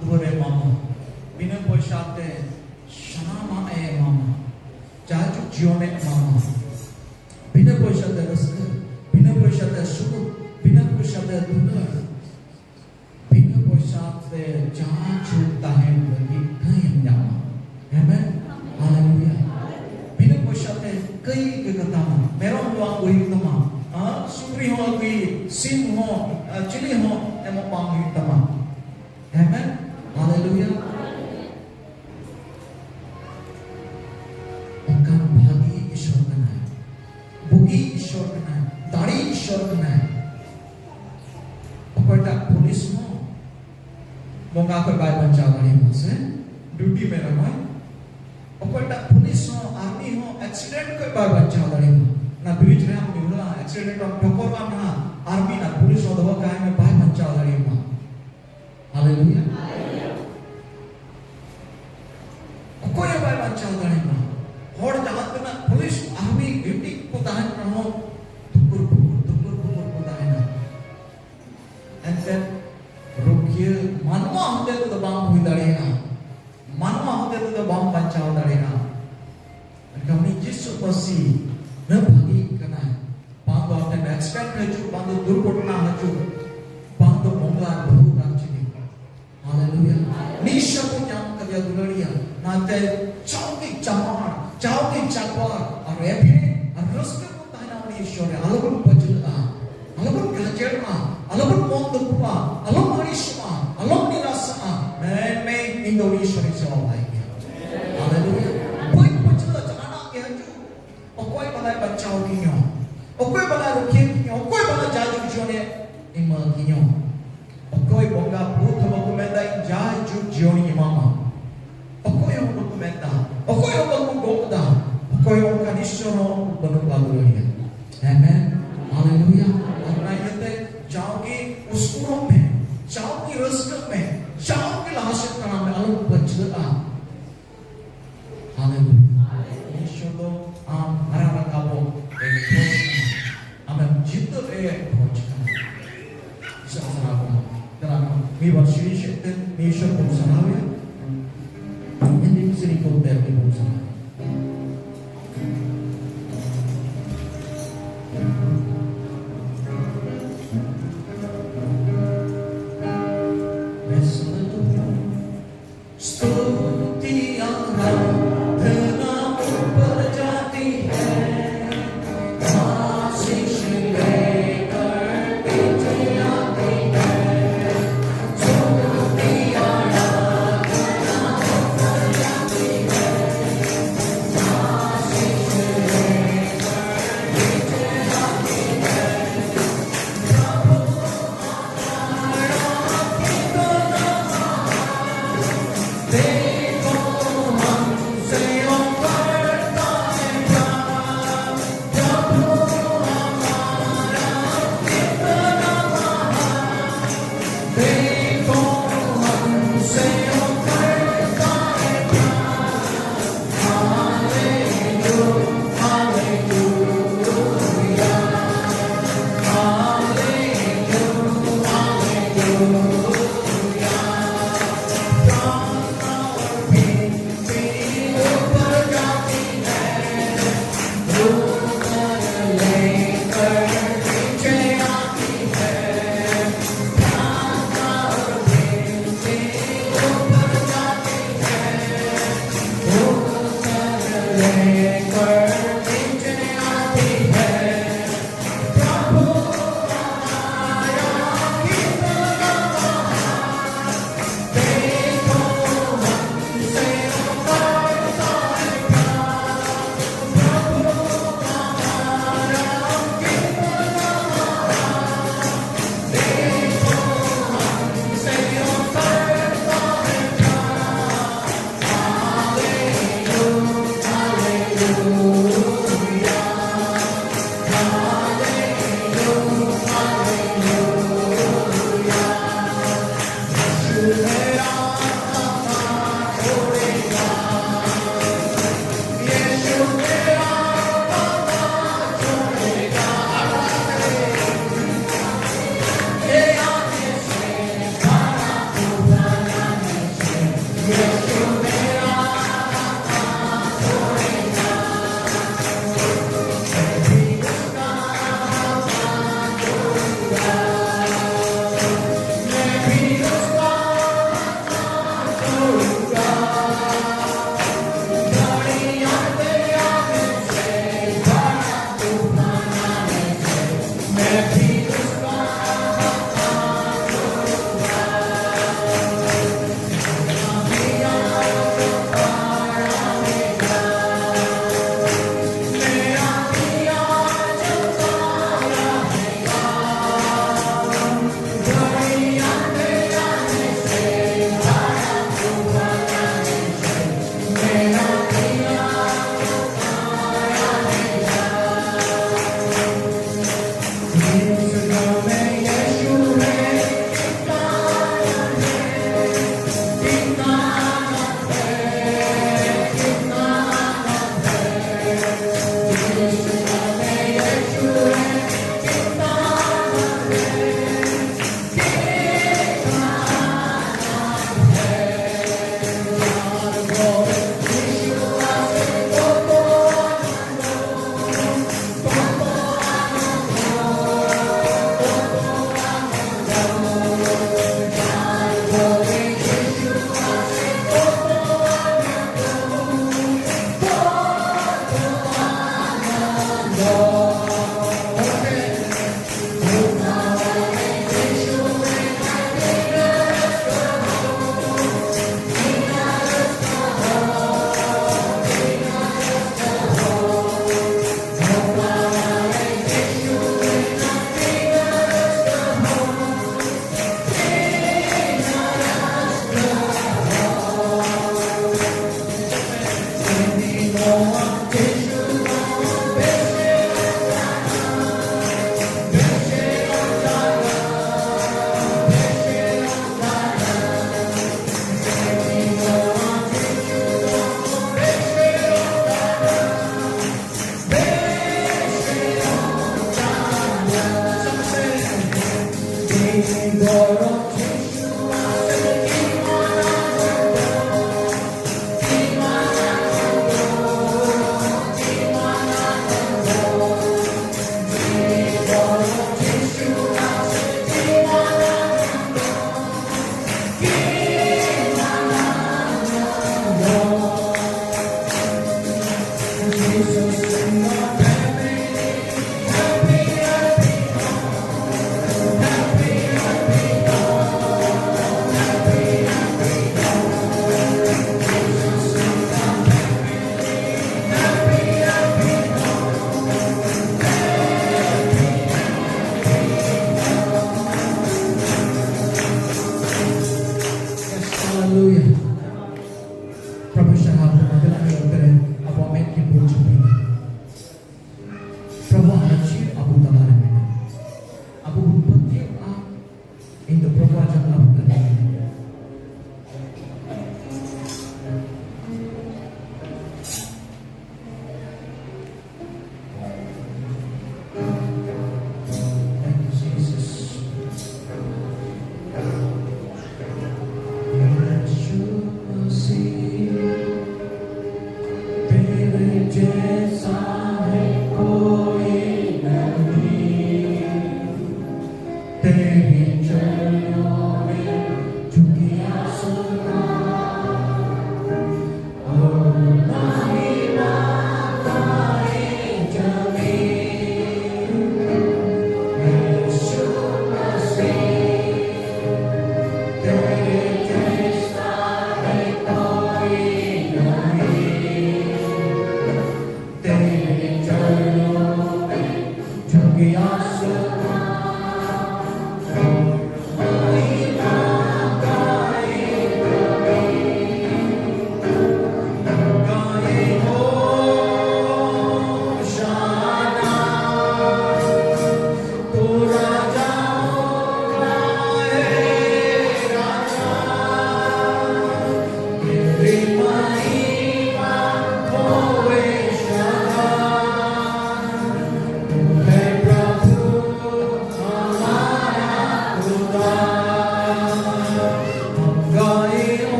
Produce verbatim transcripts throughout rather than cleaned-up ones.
ᱫᱩᱣᱟᱹᱨᱮ ᱮᱢᱟᱢᱟ᱾ ᱵᱤᱱᱟᱹ ᱯᱚᱭᱥᱟ ᱛᱮ ᱥᱟᱱᱟᱢᱟᱜ ᱮ ᱮᱢᱟᱢᱟ᱾ ᱡᱟᱭᱡᱩᱜᱽ ᱡᱤᱭᱚᱱᱮ ᱮᱢᱟᱢᱟ᱾ ᱵᱤᱱᱟᱹ ᱯᱚᱭᱥᱟ ᱛᱮ ᱨᱟᱹᱥᱠᱟᱹ, ᱵᱤᱱᱟᱹ ᱯᱚᱭᱥᱟ ᱛᱮ ᱥᱩᱠ, ᱵᱤᱱᱟᱹ ᱯᱚᱭᱥᱟ ᱛᱮ ᱫᱩᱞᱟᱹᱲ, ᱵᱤᱱᱟᱹ ᱯᱚᱭᱥᱟ ᱛᱮ ᱡᱟᱦᱟᱸ ᱡᱩᱜᱽ ᱛᱟᱦᱮᱱ ᱞᱟᱹᱜᱤᱫ ᱠᱟᱹᱭ ᱮᱢ ᱧᱟᱢᱟ᱾ ᱟᱢᱮᱱ? ᱦᱟᱞᱮᱞᱩᱭᱟ᱾ ᱵᱤᱱᱟᱹ ᱯᱚᱭᱥᱟ ᱛᱮ ᱠᱟᱹᱭ ᱜᱮ ᱠᱟᱛᱟᱢᱟ, ᱢᱮᱨᱚᱢ ᱫᱚ ᱵᱟᱝ ᱟᱹᱜᱩᱭ ᱦᱩᱭᱩᱜ ᱛᱟᱢᱟ, ᱟᱨ ᱥᱩᱠᱨᱤ ᱦᱚᱸ ᱟᱹᱜᱩᱭ, ᱥᱤᱢ ᱦᱚᱸ, ᱟᱨ ᱪᱤᱞᱤ ᱦᱚᱸ ᱮᱢᱚᱜ ᱵᱟᱝ ᱦᱩᱭᱩᱜ ᱛᱟᱢᱟ᱾ ᱟᱢᱮᱱ? ᱦᱟᱞᱮᱞᱩᱭᱟ᱾ ᱚᱱᱠᱟᱱ ᱵᱷᱟᱹᱜᱤ ᱤᱥᱚᱨ ᱠᱟᱱᱟᱭ, ᱵᱩᱜᱤ ᱤᱥᱚᱨ ᱠᱟᱱᱟᱭ, ᱫᱟᱲᱮ ᱤᱥᱚᱨ ᱠᱟᱱᱟᱭ᱾ ᱚᱠᱚᱭᱴᱟᱜ ᱯᱩᱞᱤᱥ ᱦᱚᱸ ᱵᱚᱸᱜᱟ ᱠᱷᱚᱡ ᱵᱟᱭ ᱵᱟᱧᱪᱟᱣ ᱫᱟᱲᱮᱭᱟᱢᱟ ᱥᱮ, ᱰᱤᱭᱩᱴᱤ ᱢᱮ ᱨᱮᱦᱚᱸᱭ᱾ ᱚᱠᱚᱭᱴᱟᱜ ᱯᱩᱞᱤᱥ ᱦᱚᱸ, ᱟᱨᱢᱤ ᱦᱚᱸ ᱮᱠᱥᱤᱰᱮᱱᱴ ᱠᱷᱚᱡ ᱵᱟᱭ ᱵᱟᱧᱪᱟᱣ ᱫᱟᱲᱮᱭᱟᱢᱟ᱾ ᱚᱱᱟ ᱵᱨᱤᱡᱽ ᱨᱮ ᱟᱢ ᱧᱩᱨᱦᱟᱹᱜᱼᱟ, ᱮᱠᱥᱤᱰᱮᱱᱴ ᱟᱢ ᱴᱷᱚᱠᱚᱨᱚᱜᱼᱟ ᱱᱟᱦᱟᱜ, ᱟᱨᱢᱤ ᱟᱨ ᱯᱩᱞᱤᱥ ᱦᱚᱸ ᱫᱚᱦᱚ ᱠᱟᱭ ᱢᱮ, ᱵᱟᱭ ᱵᱟᱧᱪᱟᱣ ᱫᱟᱲᱮᱭᱟᱢᱟ᱾ ᱦᱟᱞᱮᱞᱩᱭᱟ᱾ ᱚᱠᱚᱭ ᱦᱚᱸ ᱵᱟᱭ ᱵᱟᱧᱪᱟᱣ ᱫᱟᱲᱮᱭᱟᱢᱟ᱾ ᱦᱚᱲ ᱡᱟᱦᱟᱸ ᱛᱤᱱᱟᱹᱜ ᱯᱩᱞᱤᱥ ᱟᱨᱢᱤ ᱰᱤᱭᱩᱴᱤ ᱠᱚ ᱛᱟᱦᱮᱱ ᱨᱮᱦᱚᱸ, ᱛᱩᱠᱩᱨ ᱯᱩᱠᱩᱨ, ᱛᱩᱠᱩᱨ ᱯᱩᱠᱩᱨ ᱠᱚ ᱛᱟᱦᱮᱱᱟ᱾ ᱮᱱᱛᱮ ᱨᱩᱠᱷᱤᱭᱟᱹ ᱢᱟᱱᱣᱟ ᱦᱚᱛᱮ ᱛᱮᱫᱚ ᱵᱟᱝ ᱦᱩᱭ ᱫᱟᱲᱮᱭᱟᱜᱼᱟ, ᱢᱟᱱᱣᱟ ᱦᱚᱛᱮ ᱛᱮᱫᱚ ᱵᱟᱢ ᱵᱟᱧᱪᱟᱣ ᱫᱟᱲᱮᱭᱟᱜᱼᱟ᱾ ᱢᱮᱱᱠᱷᱟᱱ ᱩᱱᱤ ᱡᱤᱥᱩ ᱢᱟᱹᱥᱤ ᱱᱩᱱᱟᱹᱜ ᱵᱷᱟᱹᱜᱤ ᱠᱟᱱᱟᱭ, ᱵᱟᱝ ᱫᱚ ᱟᱢ ᱴᱷᱮᱱ ᱮᱠᱥᱤᱰᱮᱱᱴ ᱦᱤᱡᱩᱜ, ᱵᱟᱝ ᱫᱚ ᱫᱩᱨᱜᱷᱚᱴᱚᱱᱟ ᱦᱤᱡᱩᱜ, ᱵᱟᱝ ᱫᱚ ᱵᱚᱸᱜᱟ ᱵᱩᱨᱩ ᱨᱟᱡᱽᱱᱤᱛᱤ᱾ ᱦᱟᱞᱮᱞᱩᱭᱟ᱾ ᱱᱤᱥᱟᱹ ᱵᱚᱱ ᱧᱟᱢ ᱠᱟᱫᱮᱭᱟ ᱫᱩᱞᱟᱹᱲᱤᱭᱟ᱾ ᱚᱱᱟᱛᱮ ᱡᱟᱣᱜᱮ ᱪᱟᱢᱟᱲ, ᱡᱟᱣᱜᱮ ᱪᱟᱯᱟᱲ ᱟᱨ ᱮᱵᱷᱮᱱ ᱟᱨ ᱨᱟᱹᱥᱠᱟᱹ ᱵᱚᱱ ᱛᱟᱦᱮᱱᱟ ᱩᱱᱤ ᱤᱥᱚᱨ ᱨᱮ᱾ ᱟᱞᱚᱵᱚᱱ ᱯᱟᱹᱪᱷᱞᱟᱹᱜᱼᱟ, ᱟᱞᱚᱵᱚᱱ ᱜᱟᱡᱮᱲᱚᱜᱼᱟ, ᱟᱞᱚᱵᱚᱱ ᱢᱚᱱ ᱫᱩᱠᱷᱚᱜᱼᱟ, ᱟᱞᱚᱢ ᱟᱹᱲᱤᱥᱚᱜᱼᱟ, ᱟᱞᱚᱢ ᱱᱤᱨᱟᱥᱚᱜᱼᱟ᱾ ᱢᱮᱱᱢᱮ, ᱤᱧ ᱫᱚ ᱩᱱᱤ ᱤᱥᱚᱨᱤᱧ ᱥᱮᱵᱟ ᱵᱟᱲᱟᱭ ᱜᱮᱭᱟ᱾ ᱦᱟᱞᱮᱞᱩᱭᱟ᱾ ᱵᱟᱹᱧ ᱯᱟᱹᱪᱷᱞᱟᱹᱜᱼᱟ ᱡᱟᱦᱟᱱᱟᱜ ᱜᱮ ᱦᱤᱡᱩᱜ᱾ ᱚᱠᱚᱭ ᱵᱟᱞᱟᱭ ᱵᱟᱧᱪᱟᱣ ᱠᱤᱧᱟ? ᱚᱠᱚᱭ ᱵᱟᱞᱟᱭ ᱨᱩᱠᱷᱤᱭᱟᱹ ᱠᱤᱧᱟ? ᱚᱠᱚᱭ ᱵᱟᱞᱟ ᱡᱟᱭᱡᱩᱜᱽ ᱡᱤᱭᱚᱱᱮ ᱮᱢᱟ ᱠᱤᱧᱟ? ᱚᱠᱚᱭ ᱵᱚᱸᱜᱟ ᱵᱩᱨᱩ ᱦᱚᱸ ᱵᱟᱠᱚ ᱢᱮᱱᱫᱟ, "ᱤᱧ ᱡᱟᱭᱡᱩᱜᱽ ᱡᱤᱭᱚᱱᱤᱧ ᱮᱢᱟᱢᱟ"? ᱚᱠᱚᱭ ᱦᱚᱸ ᱵᱟᱠᱚ ᱢᱮᱱᱫᱟ, ᱚᱠᱚᱭ ᱦᱚᱸ ᱵᱟᱠᱚ ᱜᱚᱜ ᱫᱟ, ᱚᱠᱚᱭ ᱦᱚᱸ ᱚᱱᱠᱟᱱ ᱤᱥᱚᱨ ᱦᱚᱸ ᱵᱟᱹᱱᱩᱜ ᱠᱚᱣᱟ ᱫᱩᱞᱟᱹᱲᱤᱭᱟ᱾ ᱟᱢᱮᱱ᱾ ᱦᱟᱞᱮᱞᱩᱭᱟ᱾ ᱚᱱᱟ ᱤᱭᱟᱹᱛᱮ ᱡᱟᱣᱜᱮ ᱩᱥᱠᱩᱨᱚᱜ ᱢᱮ, ᱡᱟᱣᱜᱮ ᱨᱟᱹᱥᱠᱟᱹᱜ ᱢᱮ, ᱡᱟᱣᱜᱮ ᱞᱟᱦᱟ ᱥᱮᱫ ᱛᱟᱲᱟᱢ ᱢᱮ, ᱟᱞᱚᱢ ᱯᱟᱹᱪᱷᱞᱟᱹᱜᱼᱟ᱾ ᱦᱟᱞᱮᱞᱩᱭᱟ᱾ ᱤᱥᱚᱨ ᱫᱚ ᱟᱢ ᱦᱟᱨᱟ ᱨᱟᱠᱟᱵᱚᱜ ᱮ ᱠᱷᱚᱡ ᱠᱟᱱᱟ᱾ ᱟᱢᱮᱢ ᱡᱤᱛᱟᱹᱜ ᱮ ᱠᱷᱚᱡ ᱠᱟᱱᱟ᱾ ᱤᱥᱚᱨ ᱥᱟᱨᱦᱟᱣ ᱠᱚ᱾ ᱫᱮᱞᱟ ᱠᱚ, ᱢᱤᱫ ᱵᱟᱨ ᱥᱤᱲᱤ ᱥᱮᱫ ᱢᱤᱭᱩᱡᱤᱥᱤᱭᱟᱱ ᱵᱚᱱ ᱥᱟᱨᱦᱟᱣᱮᱭᱟ, ᱦᱤᱱᱫᱤ ᱥᱮᱨᱮᱧ ᱠᱚ ᱛᱮ ᱩᱱᱤ ᱵᱚᱱ ᱥᱟᱨᱦᱟᱣ᱾ स्तुति आराधना ऊपर जाती है, आशीष लेकर नीचे आती है। स्तुति आराधना ऊपर जाती है, आशीष लेकर नीचे आती है। प्रभु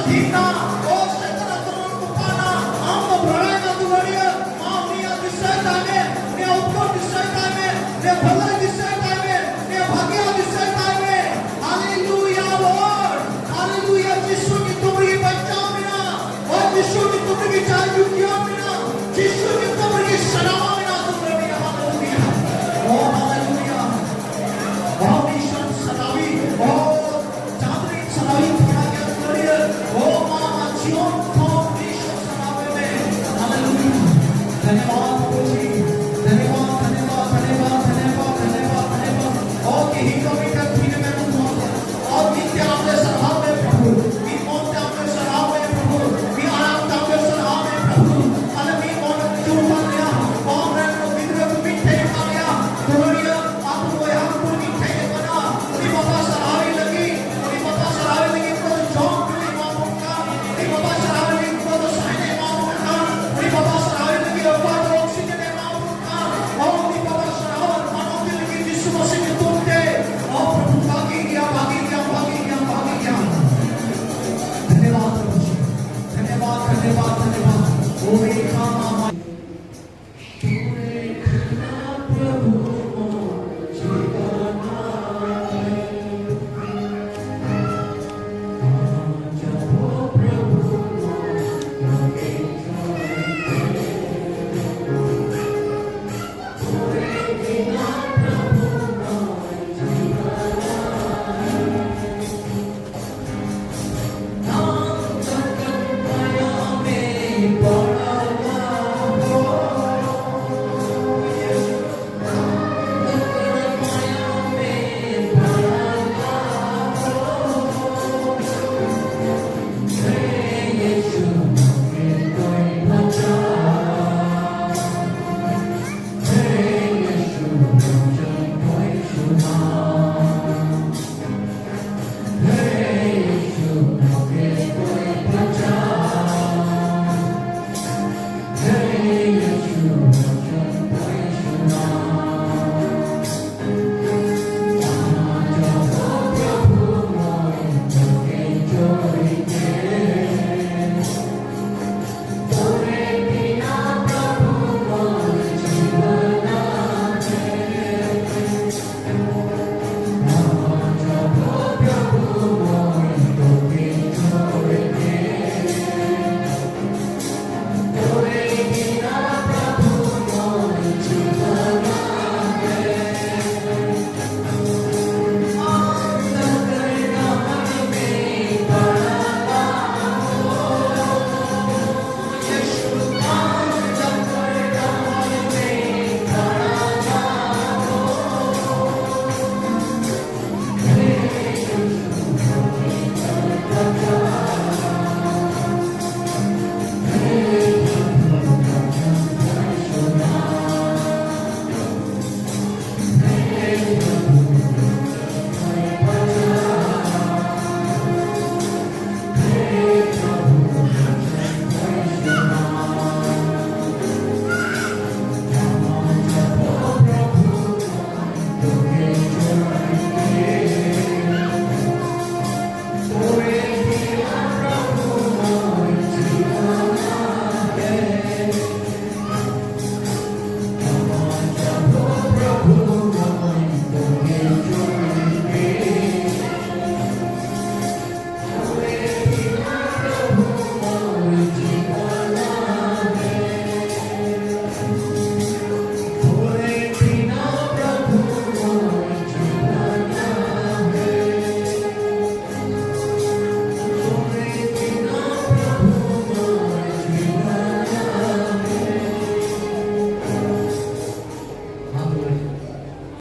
ᱦᱤᱱᱟ, ᱚ ᱥᱮᱛᱟ ᱟᱛᱢᱟ ᱠᱚ ᱯᱟᱱᱟ, ᱟᱢ ᱫᱚ ᱵᱟᱲᱟᱭ ᱢᱟ ᱫᱩᱞᱟᱹᱲᱤᱭᱟᱹ, ᱢᱟ ᱩᱱᱤᱭᱟᱜ ᱫᱤᱥᱟᱹᱭ ᱛᱟᱭ ᱢᱮ, ᱩᱱᱤᱭᱟᱜ ᱩᱯᱠᱟᱨ ᱫᱤᱥᱟᱹᱭ ᱛᱟᱭ ᱢᱮ, ᱩᱱᱤᱭᱟᱜ ᱵᱷᱟᱹᱞᱟᱹᱭ ᱫᱤᱥᱟᱹᱭ ᱛᱟᱭ ᱢᱮ, ᱩᱱᱤᱭᱟᱜ ᱵᱷᱟᱹᱜᱤᱭᱟᱜ ᱫᱤᱥᱟᱹᱭ ᱛᱟᱭ ᱢᱮ᱾ ᱦᱟᱞᱮᱞᱩᱭᱟ Lord, ᱦᱟᱞᱮᱞᱩᱭᱟ, ᱡᱤᱥᱩ ᱧᱩᱛᱩᱢ ᱨᱮᱜᱮ ᱵᱟᱧᱪᱟᱣ ᱢᱮᱱᱟᱜᱼᱟ, ᱚ ᱡᱤᱥᱩ ᱧᱩᱛᱩᱢ ᱨᱮᱜᱮ ᱡᱟᱭ ᱡᱩᱜᱽ ᱡᱤᱭᱚᱱ ᱢᱮᱱᱟᱜᱼᱟ, ᱡᱤᱥᱩ ᱧᱩᱛᱩᱢ ᱨᱮᱜᱮ ᱥᱟᱱᱟᱢᱟᱜ ᱢᱮᱱᱟᱜᱼᱟ, ᱫᱩᱞᱟᱹᱲᱤᱭᱟᱹ, ᱦᱟᱞᱮᱞᱩᱭᱟ, ᱚ ᱦᱟᱞᱮᱞᱩᱭᱟ, ᱚ ᱢᱤᱥᱚᱱ ᱥᱟᱱᱟᱣᱤ, ᱚ ᱪᱟᱸᱫᱽ ᱨᱮᱱ ᱥᱟᱱᱟᱣᱤ ᱛᱷᱚᱲᱟ ᱜᱮ ᱫᱩᱞᱟᱹᱲᱤᱭᱟᱹ, ᱚ ᱢᱟ, ᱢᱟ ᱡᱤᱭᱚᱱ ᱠᱷᱚᱱ ᱢᱤᱥᱚᱱ ᱥᱟᱱᱟᱣᱤ ᱢᱮ᱾ ᱦᱟᱞᱮᱞᱩᱭᱟ᱾ ᱫᱷᱚᱱᱭᱚᱵᱟᱫ ᱯᱨᱚᱵᱷᱩ ᱡᱤ, ᱫᱷᱚᱱᱭᱚᱵᱟᱫ, ᱫᱷᱚᱱᱭᱚᱵᱟᱫ, ᱫᱷᱚᱱᱭᱚᱵᱟᱫ, ᱫᱷᱚᱱᱭᱚᱵᱟᱫ, ᱫᱷᱚᱱᱭᱚᱵᱟᱫ, ᱫᱷᱚᱱᱭᱚᱵᱟᱫ᱾ ᱚ ᱛᱮᱦᱮᱧ ᱫᱚ ᱢᱤᱫᱴᱟᱝ freedom ᱮᱢ ᱮᱢᱟ ᱵᱚᱱᱟ᱾ ᱚ ᱢᱤᱫ ᱛᱮ ᱟᱢ ᱞᱮ ᱥᱟᱨᱦᱟᱣ ᱢᱮ ᱯᱨᱚᱵᱷᱩ, ᱢᱤᱫ ᱢᱚᱱ ᱛᱮ ᱟᱢ ᱞᱮ ᱥᱟᱨᱦᱟᱣ ᱢᱮ ᱯᱨᱚᱵᱷᱩ, ᱢᱤᱫ ᱟᱲᱟᱝ ᱛᱮ ᱟᱢ ᱞᱮ ᱥᱟᱨᱦᱟᱣ ᱢᱮ ᱯᱨᱚᱵᱷᱩ᱾ ᱟᱞᱮ ᱢᱤᱫ ᱢᱚᱱ ᱛᱮ ᱡᱩᱢᱤᱫ ᱞᱮᱭᱟ᱾ ᱚ ᱟᱢ ᱨᱮᱱ ᱜᱤᱫᱽᱨᱟᱹ ᱠᱚ ᱢᱤᱫ ᱴᱷᱮᱱ ᱮᱢᱟ ᱞᱮᱭᱟ᱾ ᱫᱩᱞᱟᱹᱲᱤᱭᱟᱹ ᱟᱵᱚ ᱵᱚᱭᱦᱟ ᱠᱚ ᱢᱤᱫ ᱴᱷᱮᱱ ᱮᱢᱟ ᱞᱮᱭᱟ᱾ ᱩᱱᱤ ᱵᱟᱵᱟ ᱥᱟᱨᱦᱟᱣ ᱞᱟᱹᱜᱤᱫ, ᱩᱱᱤ ᱵᱟᱵᱟ ᱥᱟᱨᱦᱟᱣ ᱞᱟᱹᱜᱤᱫ ᱚᱠᱚᱭ ᱫᱚ ᱡᱚᱢ ᱧᱩ ᱮᱢᱟ ᱵᱚᱱ ᱠᱟᱱ, ᱩᱱᱤ ᱵᱟᱵᱟ ᱥᱟᱨᱦᱟᱣ ᱞᱟᱹᱜᱤᱫ ᱚᱠᱚᱭ ᱫᱚ ᱥᱟᱦᱮᱫ ᱮᱢᱟ ᱵᱚᱱ ᱠᱟᱱ, ᱩᱱᱤ ᱵᱟᱵᱟ ᱥᱟᱨᱦᱟᱣ ᱞᱟᱹᱜᱤᱫ ᱚᱠᱚᱭ ᱫᱚ oxygen ᱮᱢᱟ ᱵᱚᱱ ᱠᱟᱱ, ᱚ ᱩᱱᱤ ᱵᱟᱵᱟ ᱥᱟᱨᱦᱟᱣ ᱢᱟᱱᱚᱛ ᱞᱟᱹᱜᱤᱫ ᱡᱤᱥᱩ ᱢᱟᱹᱥᱤ ᱧᱩᱛᱩᱢ ᱛᱮ, ᱚ ᱯᱨᱚᱵᱷᱩ ᱵᱷᱟᱜᱤ ᱜᱮᱭᱟ, ᱵᱷᱟᱜᱤ ᱜᱮᱭᱟ, ᱵᱷᱟᱜᱤ ᱜᱮᱭᱟ, ᱵᱷᱟᱜᱤ ᱜᱮᱭᱟ᱾ ᱫᱷᱚᱱᱭᱚᱵᱟᱫ ᱯᱨᱚᱵᱷᱩ ᱡᱤ, ᱫᱷᱚᱱᱭᱚᱵᱟᱫ, ᱫᱷᱚᱱᱭᱚᱵᱟᱫ, ᱫᱷᱚᱱᱭᱚᱵᱟᱫ᱾ ᱳ ᱢᱮᱨᱟ ᱢᱟ